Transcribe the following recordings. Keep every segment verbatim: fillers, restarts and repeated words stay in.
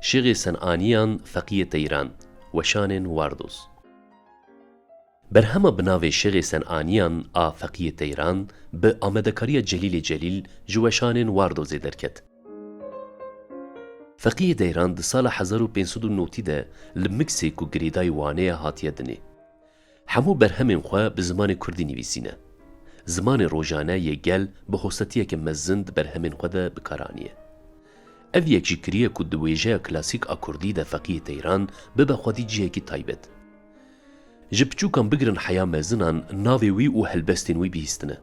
Şêxê Senaniyan, Feqiyê Teyran, Weşanên Wardoz. Berhema bi navê Şêxê Senaniyan a Feqiyê Teyran bi amadekariya Celîlê Celîl ji Weşanên Wardozê derket. Feqiyê Teyran di sala hezar û pênc sed û notî de li Miksê ku girêdayî Wanê ye hatiye dinê. Hemû berhemên xwe bi zimanê kurdî nivîsîne. Zimanê rojane yê gel bi hosetiyeke mezin di berhemên xwe de bi kar aniye. Ev yek jî kiriye ku di wêjeya klasîk a kurdî de Feqiyê Teyran bibe xwedî cihekî taybet. Ji piçûkan bigirin heya mezinan navê wî û helbestên wî bihîstine.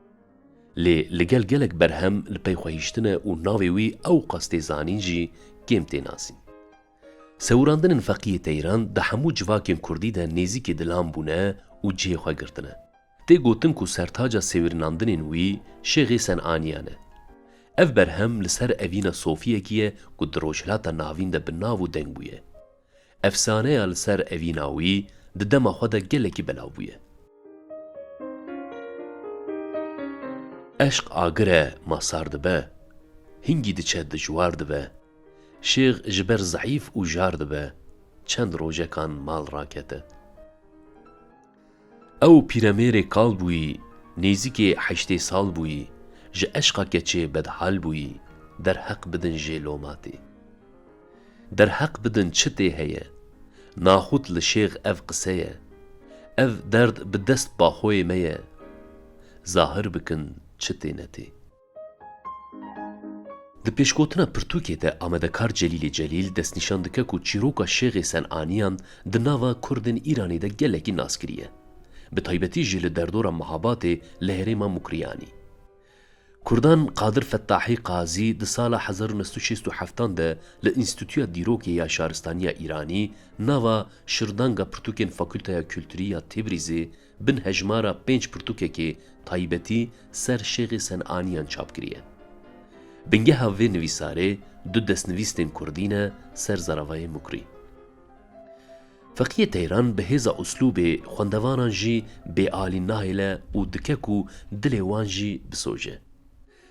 Lê li gel gelek berhem li pey xwe hiştine û navê wî ew qas tê zanîn jî kêm tê nasîn. Sewirandinên Feqiyê Teyran di hemû civakên kurdî de nêzîkî dilan bûne û cihê xwe girtine. Tê gotin ku sertaca sewirnandinên wî Şêxê Senaniyan e. Ev berhem li ser evîna sofiyekî ye ku di Rojhilata Navîn de bi nav û deng bûye. Efsaneya li ser evîna wî di dema xwe de gelekî belav bûye. Eşq agir e, ma sar dibe, hingî diçe dijwar dibe. Şêx ji ber zeîf û jar dibe, çend rojekan mal rakete. Ew pîremêrê kal bûyî, nêzîkê heştê sal bûyî, ji eşqa keçê bedhal bûyî, derheq bidin jê lomatê. Derheq bidin çi tê heye, naxut li Şêx ev qise ye, ev derd bi dest baxoyê me ye, zahir bikin çi tê netê. Di pêşgotina pirtûkê de amadekar Celîlê Celîl destnîşan dike ku çîroka Şêxê Senaniyan di nava Kurdên Îranê de gelekî naskirî ye. Bi taybetî jî li derdora Mehabatê li herêma Mukriyanî. Kurdan Qadir Fettahî Qazî di sala hezar û neh sed û şêst û heft de li Înstîtuya Dîrokê ya Şaristaniya Îranî nava şirdanga pirtûkên Fakulteya Kulturî ya Tebrîzê bin hejmara pênc pirtûkekê taybetî ser Şêxê Senaniyan çap kiriye. Bingeha vê nivîsarê du destnivîstên kurdî ne ser zaravayê Mukrî. Feqiyê Teyran bi hêza uslûbê xwendevanan jî bêalî nahêle û dike ku dilê wan jî bisoje.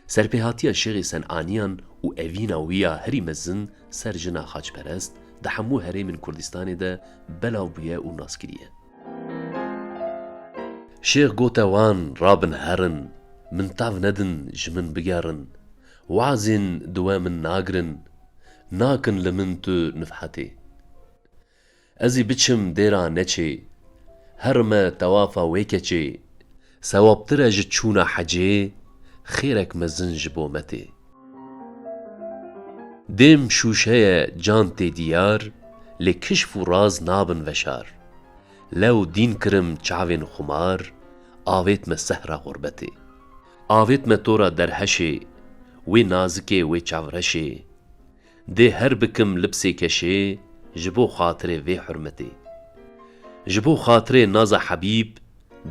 Serpêhatiya Şêxê Senaniyan û evîna wî ya herî mezin ser jina xaçperest di hemû herêmên Kurdistanê de belav bûye û nas kiriye. Şêx gote wan, rabin herin, min tav nedin ji min bigerin, wazên di we min nagirin, nakin li min tu nifhetê. Ez ê biçim dêra neçê, herime tewafa wê keçê, sewabtir e ji çûna hecê, xêrek mezin ji bo me tê. Dêm şûşe ye, can tê diyar, lê kişf û raz nabin veşar. Lew dîn kirim çavên xumar, avêt me sehra xurbetê. Avêt me tora derheşê, wê nazikê, wê çavreşê. Dê her bikim lipsê keşê, ji bo xatirê vê hurmetê. Ji bo xatirê naza Hebîb,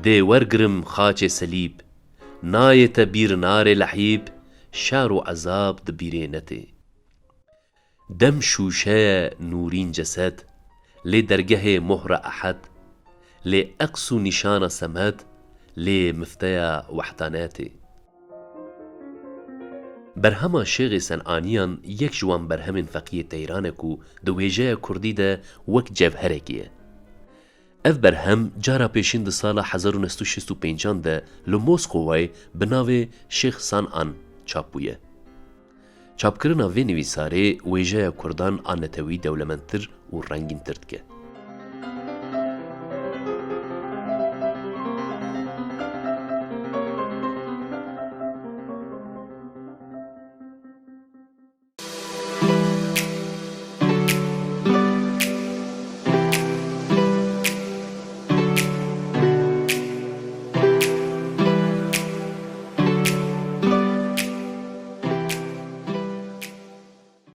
dê wergirim xaçê selîb. Nayê te bîr nare lehîb, şer û ezab di bîrê netê. Dem şûşe ye nûrîn cesed, lê dergehê mohra Ehed, lê eqs û nîşana Semed, lê mifteya wehdanetê. Berhema Şêxê Senaniyan yek ji wan berhemên Feqiyê Teyran e ku di wêjeya kurdî de wek cevherekê ye. Ev berhem cara pêşîn di sala hezar û neh sed û şêst û pêncan de li Moskowayê bi navê Şêx Sanan çap bûye. Çapkirina vê nivîsarê wêjeya kurdan a netewî dewlemendtir û rengîntir dike.